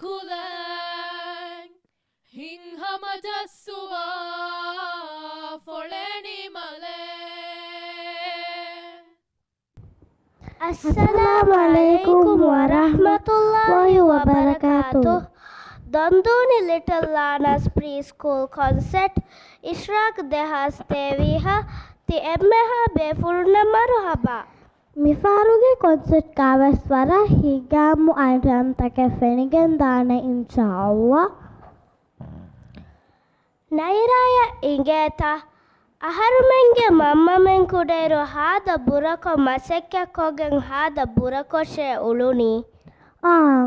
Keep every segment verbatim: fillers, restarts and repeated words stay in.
ކުލައިން ހިތްހަމަޖައްސުވާ ފޮޅެއް ނިމަލޭ. އައްސަލާމު ޢަލައިކުމް ވަރަޙްމަތުﷲި ވަބަރަކާތުހު. ދޮންދޫނި ލިޓަލް ލާނާސް ޕްރީ ސްކޫލް ކޮންސެޓް އިޝްރާޤް ދެހާސް ތޭވީހަށް ތި އެންމެހާ ބޭފުޅުންނަށް މަރުޙަބާ. މިފަހަރުގެ ކޮންސެޓްގަ ވެސް ވަރަށް ހިތްހަމަ އައިޓަމްތަކެއް ފެނިގެންދާނެ އިންޝާﷲ. ނައިރާޔަށް އިނގޭތަ؟ އަހަރުމެންގެ މަންމަމެން ކުޑައިރު ހާދަ ބުރަކޮށް މަސައްކަތްކޮށްގެން ހާދަ ބުރަކޮށޭ އުޅުނީ. އާނ،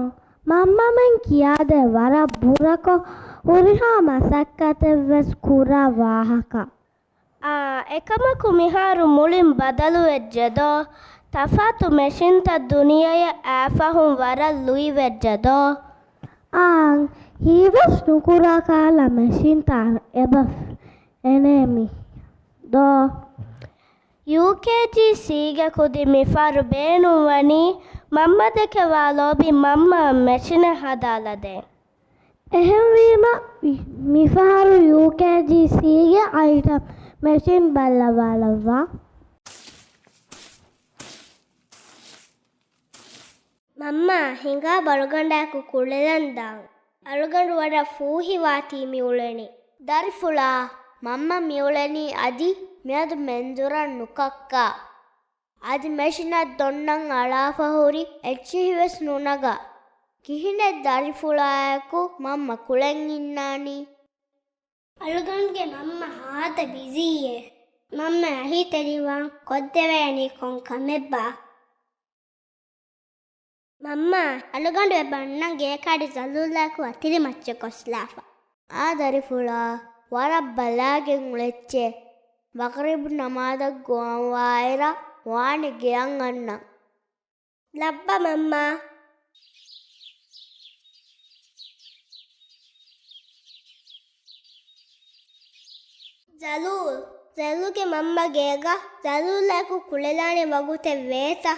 މަންމަމެން ކިޔާދޭ ވަރަށް ބުރަކޮށް ހުރިހާ މަސައްކަތެއްވެސް ކުރާ ވާހަކަ. އާ، އެކަމަކު މިހާރު މުޅިން ބަދަލުވެއްޖެދޯ؟ ތަފާތު މެޝިންތައް ދުނިޔެއަށް އައިފަހުން ވަރަށް ލުއިވެއްޖެދޯ؟ އާނ، ހީވެސް ނުކުރާ ކަހަލަ މެޝިންތައް އެބަ އެނޭމި ދޯ؟ ޔޫކޭޖީ ސީގެ ކުދިން މިފަހަރު ބޭނުންވަނީ މަންމަދެކެ ވާ ލޯބި މަންމައަށް މެޝިނެއް ހަދާލަދޭން. އެހެންވީމަ، މިފަހަރު ޔޫކޭޖީ ސީގެ އައިޓަމް މެޝިން ބައްލަވާލައްވާ. މަންމާ، ހިނގާ ބަރުގަނޑާއެކު ކުޅެލަން ދާން. އަޅުގަނޑު ވަރަށް ފޫހިވާތީ މިއުޅެނީ. ދަރިފުޅާ، މަންމަ މިއުޅެނީ އަދި މިއަދު މެންޒުރަށް ނުކައްކާ. އަދި މެޝިނަށް ދޮންނަން އަޅާފަ ހުރި އެއްޗިހިވެސް ނުނަގާ. ކިހިނެއް ދަރިފުޅާއެކު މަންމަ ކުޅެން އިންނާނީ؟ އަޅުގަނޑުގެ މަންމަ ހާދަ ބިޒީއޭ. މަންމަ އެހީތެރިވާން ކޮށްދެވޭނީ ކޮން ކަމެއްބާ؟ މަންމާ، އަޅުގަނޑު އެބަ އަންނަން ގޭކަޑި ޒަލޫލާއެކު އަތިރިމައްޗަށް ކޮށްލާފަ. އާ ދަރިފުޅާ، ވަރަށް ބަލާގެން އުޅެއްޗޭ. މަޣްރިބް ނަމާދަށް ގޮވަންވާއިރަށް ވާނެ ގެއަށް އަންނަން. ލައްބަ މަންމާ. ޒަލޫލް، ޒަލޫލްގެ މަންމަ ގޭގަ ޒަލޫލާއެކު ކުޅެލާނެ ވަގުތެއް ވޭތަ؟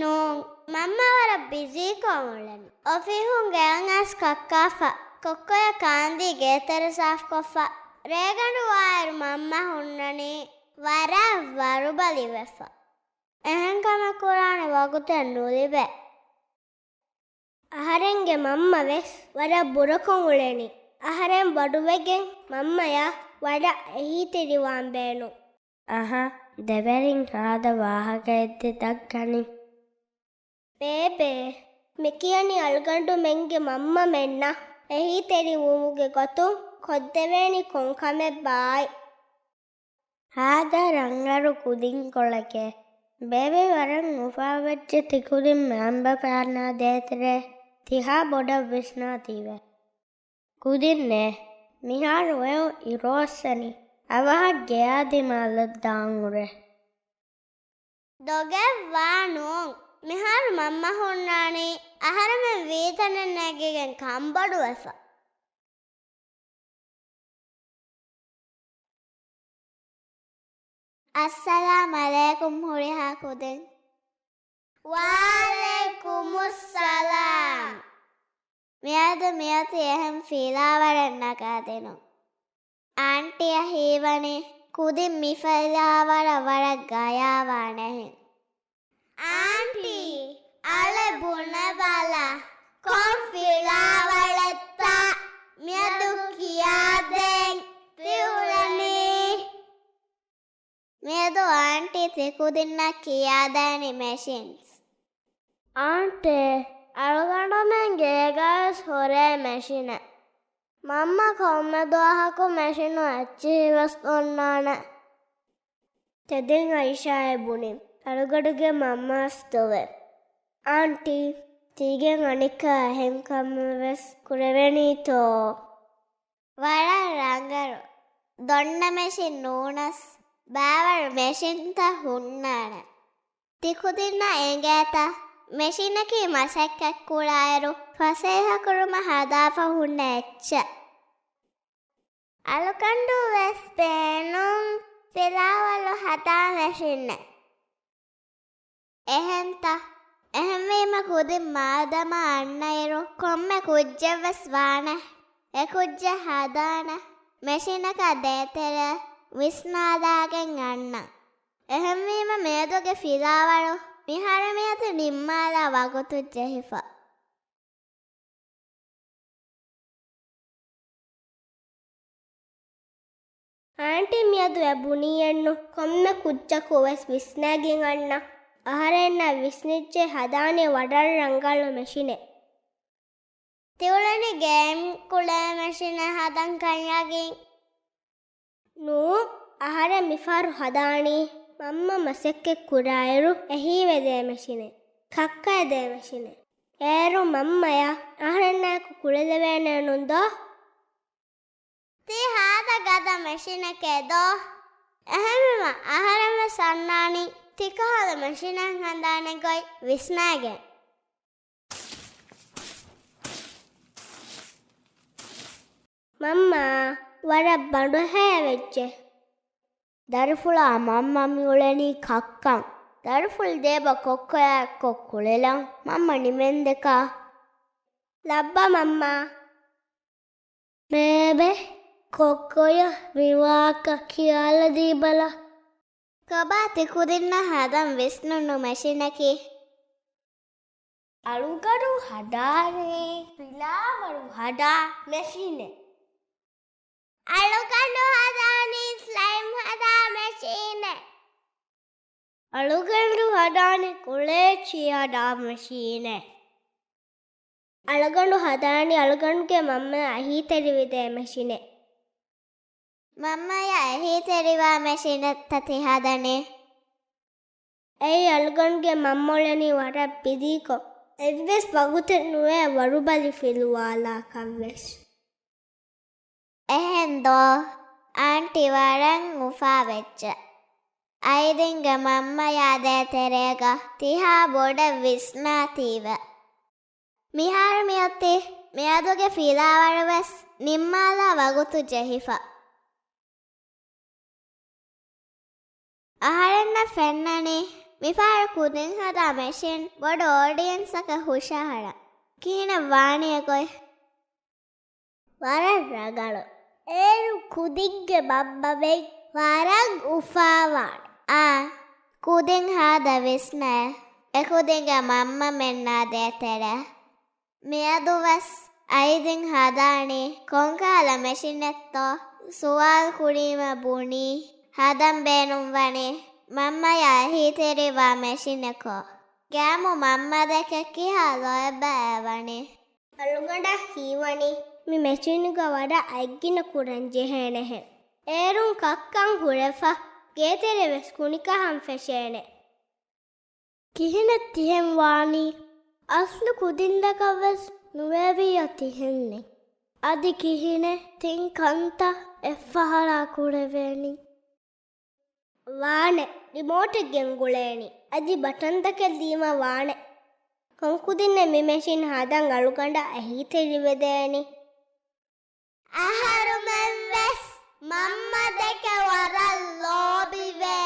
ނޫން، މަންމަ ވަރަށް ބިޒީކޮށް އުޅެނީ. އޮފީހުން ގެއަށް އައިސް ކައްކާފަ، ކޮއްކޮޔަށް ކާންދީ ގޭތެރެ ސާފުކޮށްފަ، ރޭގަނޑު ވާއިރު މަންމަ ހުންނަނީ ވަރަށް ވަރުބަލިވެފަ. އެހެން ކަމެއް ކުރާނެ ވަގުތެއް ނުލިބޭ. އަހަރެންގެ މަންމަ ވެސް ވަރަށް ބުރަކޮށް އުޅެނީ. އަހަރެން ބޮޑުވެގެން މަންމަޔަށް ވަރަށް އެހީތެރިވާން ބޭނުން. އަހަ، ދެވެރިން ހާދަ ވާހަކައެއް ދެ ދައްކަނީ. ބޭބޭ، މިކިޔަނީ އަޅުގަނޑުމެންގެ މަންމަމެންނަށް އެހީތެރިވުމުގެ ގޮތުން ކޮށްދެވޭނީ ކޮން ކަމެއްބާއި. ހާދަ ރަނގަޅު ކުދިންކޮޅެކޭ. ބޭބެ ވަރަށް އުފާވެއްޖެ ތިކުދިން މައިންބަފައިންނާ ދޭތެރޭ ތިހާ ބޮޑަށް ވިސްނާތީވެ. ކުދިންނޭ، މިހާރު އޮޔޯ އިރުއޮއްސަނީ. އަވަހަށް ގެޔާ ދިމާލަށް ދާން ހުރޭ. ދޮގެއްވާ ނޫން. މިހާރު މަންމަ ހުންނާނީ އަހަރެމެން ވީތަނެއް ނެގިގެން ކަންބޮޑުވެފަ. އައްސަލާމް އަލައިކުމް ހުރިހާ ކުދިން. ވަޢަލައިކުމުއްސަލާމް. މިއަދު މިއޮތީ އެހެން ފިލާވަޅެއް ނަގާދިނުން. އާންޓީއަށް ހީވަނީ ކުދިން މި ފިލާވަޅަށް ވަރަށް ގަޔާވާނެހެން. އާންޓީ، އަޅެ ބުނެބަލަ، ކޮން ފިލާވަޅެއްތަ މިއަދު ކިޔާދޭން ތިއުޅެނީ؟ މިއަދު އާންޓީ ތިކުދިންނަށް ކިޔާދޭނީ މެޝިންސް. އާންޓީ، އަޅުގަނޑުމެން ގޭގަވެސް ހުރޭ މެޝިނެއް. މަންމަ ކޮންމެ ދުވަހަކު މެޝިނު އެއްޗިހިވެސް އޮންނާނެ. ތެދެއް އައިޝާއޭ ބުނިން، އަޅުގަޑުގެ މަންމަވެސް ދޮވެ. އާންޓީ، ތީގެން އަނެއްކާ އެހެން ކަމެއްވެސް ކުރެވެނީތޯ؟ ވަރަށް ރަނގަޅު. ދޮންނަ މެޝިން ނޫނަސް، ބައިވަރު މެޝިންތައް ހުންނާނެ. ތިކުދިންނަށް އެނގޭތަ؟ މެޝިނަކީ މަސައްކަތްކުރާއިރު، ފަސޭހަކުރުމަށް ހަދާފަ ހުންނަ އެއްޗެއް. އަޅުގަނޑު ވެސް ބޭނުން ފިލާވަޅު ހަދާ މެޝިނެއް. އެހެންތަ؟ އެހެންވީމަ ކުދިން މާދަމާ އަންނައިރު ކޮންމެ ކުއްޖެއްވެސް ވާނެ. އެ ކުއްޖެއް ހަދާނެ މެޝިނަކާ ދޭތެރޭ ވިސްނާލާގެން އަންނަން. އެހެންވީމަ މިއަދުގެ ފިލާވަޅު މިހާރު މިއޮތީ ނިންމާލާ ވަގުތު ޖެހިފަ. އާންޓީ މިއަދު އެ ބުނީއެއްނު ކޮންމެ ކުއްޖަކު ވެސް ވިސްނާގެން އަންނަ. އަހަރެންނަށް ވިސްނިއްޖެ ހަދާނީ ވަރަށް ރަނގަޅު މެޝިނެއް. ތިއުޅެނީ ގޭމް ކުޅޭ މެޝިނެއް ހަދަން ކަންޏާގެން. ނޫ، އަހަރެން މިފަހަރު ހަދާނީ މަންމަ މަސައްކަތް ކުރާއިރު އެހީވެދޭ މެޝިނެއް، ކައްކައެދޭ މެޝިނެއް. އޭރު މަންމަޔާ އަހަރެންނާއެކު ކުޅެލެވޭނެ ނޫން ދޯ؟ ތީ ހާދަ ގަދަ މެޝިނެކޭ ދޯ؟ އެހެންވީމަ އަހަރެން ވެސް އަންނާނީ ތިކަހަލަ މެޝިނެއް ހަނދާނެ ގޮތް ވިސްނާގެން. މަންމާ، ވަރަށް ބަނޑުހައެއް ވެއްޖެ. ދަރިފުޅާ މަންމަ މިއުޅެނީ ކައްކަން. ދަރިފުޅު ދޭބަ ކޮއްކޮޔާ އެއްކޮށް ކުޅެލަން. މަންމަ ނިމެންދެކާ. ލައްބަ މަންމާ. ބޭބެ، ކޮއްކޮޔަށް މިވާކަށް ކިޔާލަދީބަލަ. ކޮބާ ތި ކުދިންނަށް ހަދަން ވިސްނުނު މެޝިނަކީ؟ އަޅުގަނޑު ހަދާނީ ފިލާވަޅު ހަދާ މެޝިނެއް. އަޅުގަނޑު ހަދާނީ ސްލައިމް ހަދާ މެޝިނެއް. އަޅުގަނޑު ހަދާނީ ކޮޅޭޗި ހަދާ މެޝިނެއް. އަޅުގަނޑު ހަދާނީ އަޅުގަނޑުގެ މަންމަ އެހީތެރިވެދޭ މެޝިނެއް. މަންމަޔާ އެހީތެރިވާ މެޝިނެއްތަ ތި ހަދަނީ؟ އެއީ އަޅުގަނޑުގެ މަންމަ އުޅެނީ ވަރަށް ބިޒީކޮށް، އެއްވެސް ވަގުތެއް ނުވޭ ވަރުބަލި ފިލުވާލާކަށްވެސް. އެހެން ދޯ؟ އާންޓީ ވަރަށް އުފާވެއްޖެ. އައިދިންގެ މަންމަޔާ ދޭތެރޭގަ ތިހާ ބޮޑަށް ވިސްނާތީވެ. މިހާރު މިއޮތީ މިއަދުގެ ފިލާވަޅުވެސް ނިންމާލާ ވަގުތު ޖެހިފަ. އަހަރެންނަށް ފެންނަނީ މިފަހަރު ކުދިން ހަދާ މެޝިން ބޮޑު އޯޑިއެންސަކަށް ހުށަހަޅަން. ކިހިނެއް ވާނީ އެގޮތް؟ ވަރަށް ރަނގަޅު. އޭރު ކުދިންގެ މަންމަމެން ވަރަށް އުފާވާނެ. އާ، ކުދިން ހާދަ ވިސްނައެ. އެކުދިންގެ މަންމަމެންނާ ދޭތެރޭ. މިއަދުވެސް އައިދިން ހަދާނީ ކޮންކަހަލަ މެޝިނެއްތޯ؟ ސުވާލު ކުރީމަ ބުނީ ހަދަން ބޭނުންވަނީ މަންމަޔާ އެހީތެރިވާ މެޝިނެކޯ. ގައިމު މަންމަ ދެކެ ކިހާ ލޯތްބާއޭ ވަނީ؟ އަޅުގަނޑަށް ހީވަނީ މި މެޝިނުގަ ވަރަށް އަތްގިނަ ކުރަން ޖެހޭނެހެން. އޭރުން ކައްކަން ހުރެފަ، ގޭތެރެ ވެސް ކުނިކަހަން ފެށޭނެ. ކިހިނެއް ތިހެން ވާނީ؟ އަސްލު ކުދިންދަކަށް ވެސް ނުވެވިއްޔާ ތިހެންނެއް. އަދި ކިހިނެއް ތިން ކަންތައް އެއްފަހަރާ ކުރެވޭނީ؟ ވާނެ، ރިމޯޓެއް ގެންގުޅޭނީ. އަދި ބަޓަންތަކެއް ލީމަ ވާނެ. ކޮން ކުދިންނެއް މި މެޝިން ހަދަން އަޅުގަނޑަށް އެހީތެރިވެދޭނީ؟ އަހަރުމެން ވެސް މަންމަ ދެކެ ވަރަށް ލޯބިވޭ.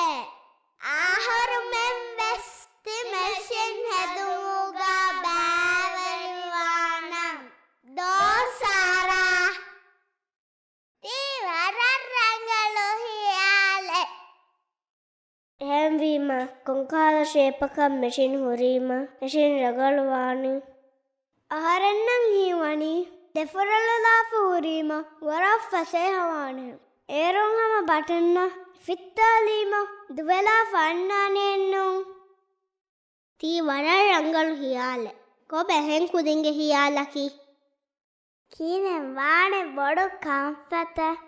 އަހަރުމެން ވެސް ތި މެޝިން ހެދުމުގަ ބައިވެރިވާނަން. ދޯ ސާރާ؟ ތީ ވަރަށް ރަނގަޅު ހިޔާލެއް. އެހެންވީމަ، ކޮންކަހަލަ ޝޭޕަކަށް މެޝިން ހުރީމަ، މެޝިން ރަނގަޅުވާނީ. އަހަރެންނަށް ހީވަނީ، ދެފުރޮޅުލާފަ ހުރީމަ، ވަރަށް ފަސޭހަވާނެ. އޭރުން ހަމަ ބަޓަންނަށް ފިއްތާލީމަ، ދުވެލާފަ އަންނާނެއެއްނޫން. ތީ ވަރަށް ރަނގަޅު ހިޔާލެއް. ކޮބާ އެހެން ކުދިންގެ ހިޔާލަކީ؟ ކިހިނެއް ވާނެ ބޮޑު ކަންފަތެއް.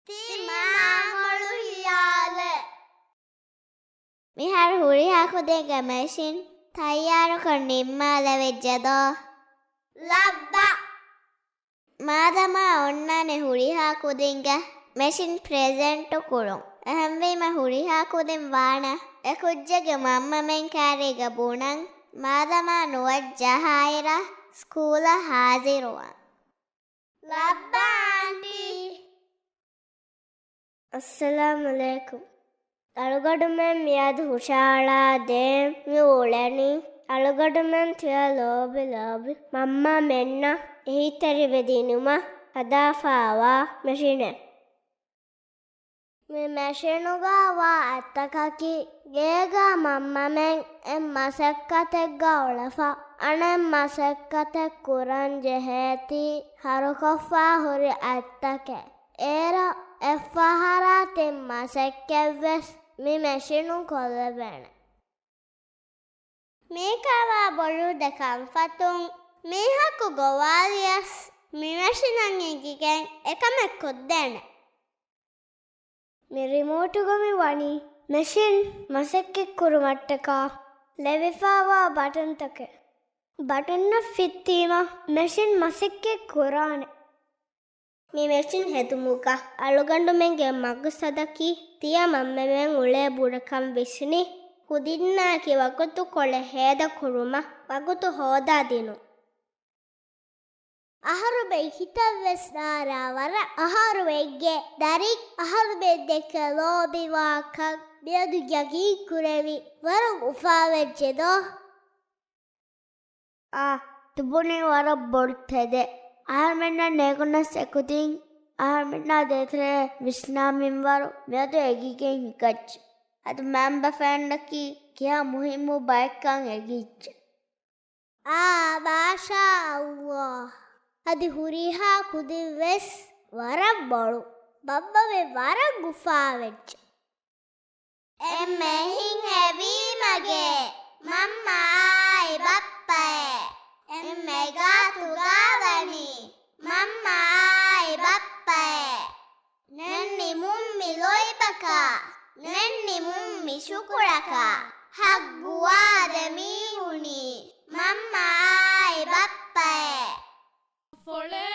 ތީ މާ ރަނގަޅު ހިޔާލެއް. މިހާރު ހުރިހާ ކުދިންގެ މެޝިން ތައްޔާރުކޮށް ނިންމާލެވިއްޖެ ދޯ؟ ލައްބަ. މާދަމާ އޮންނާނެ ހުރިހާ ކުދިންގެ މެޝިން ޕްރެޒެންޓު ކުރުން. އެހެންވީމަ ހުރިހާ ކުދިން ވާނެ އެ ކުއްޖެއްގެ މަންމަމެން ކާރީގަ ބުނަން، މާދަމާ ނުވަތަ ޖަހާއިރަށް ސްކޫލަށް ހާޒިރުވާން. ލައްބަ އާންޓީ. އައްސަލާމް އަލައިކުމް. އަޅުގަނޑުމެން މިއަދު ހުށަހަޅާ ދޭން މި އުޅެނީ، އަޅުގަނޑުމެން ތިޔަ ލޯބި ލޯބި މަންމަމެންނަށް އެހީތެރިވެދިނުމަށް ހަދާފައިވާ މެޝިނެއް. މި މެޝިނުގަ ވާ އަތްތަކަކީ، ގޭގަ މަންމަމެން އެއް މަސައްކަތެއްގަ އުޅެފަ، އަނެއް މަސައްކަތެއް ކުރަން ޖެހޭތީ ހަރުކޮށްފަ ހުރި އަތްތަކެއް. އޭރު އެއްފަހަރާ ތިން މަސައްކަތްވެސް މި މެޝިނުން ކޮށްލެވޭނެ. މީކައިވާ ބޮޑު ދެ ކަންފަތުން މީހަކު ގޮވާލިޔަސް މި މެޝިނަށް އެނގިގެން އެކަމެއް ކޮށްދޭނެ. މި ރިމޯޓުގަ މި ވަނީ މެޝިން މަސައްކަތް ކުރުމަށްޓަކާ ލެވިފައިވާ ބަޓަންތަކެއް. ބަޓަންއަށް ފިއްތީމަ މެޝިން މަސައްކަތް ކުރާނެ. މި މެޝިން ހެދުމުގަ އަޅުގަނޑުމެންގެ މަގުސަދަކީ ތިޔަ މަންމަމެން އުޅޭ ބުރަކަން ވިސްނި، ކުދިންނާއެކި ވަގުތުކޮޅެއް ހޭދަކުރުމަށް ވަގުތު ހޯދާދިނުން. އަހަރުމެން ހިތަށްވެސް ނާރާ ވަރަށް އަހަރުމެންގެ ދަރިން އަހަރުމެން ދެކެ ލޯބިވާކަން މިއަދު ޔަގީންކުރެވި ވަރަށް އުފާވެއްޖެ ދޯ؟ އާ، ތިބުނީ ވަރަށް ބޮޑު ތެދެއް. އަހަރުމެންނަށް ނޭނގުނަސް އެކުދިން އަހަރުމެންނާ ދޭތެރޭ ވިސްނާ މިންވަރު މިއަދު އެގިގެން ހިނގައްޖެ. އަދި މަންބަފައިންނަކީ ކިހާ މުހިއްމު ބައެއްކަން އެގިއްޖެ. އާ، މާޝާ ﷲ. އަދި ހުރިހާ ކުދިން ވެސް ވަރަށް ބޮޑު. ބައްޕަ މެ ވަރަށް އުފާވެއްޖެ. އެންމެ ހިތްހެވީމަގޭ މަންމައާއި ބައްޕައޭ. އެންމެ ގާތުގާ ވަނީ މަންމައާއި ބައްޕައޭ. ނެންނިމުން މި ލޯތްބަކާ، ނެންނިމުން މި ޝުކުރަކާ، ހައްގުވާ ދެމީހުނީ މަންމައާއި ބައްޕައޭ. ފޮޅެ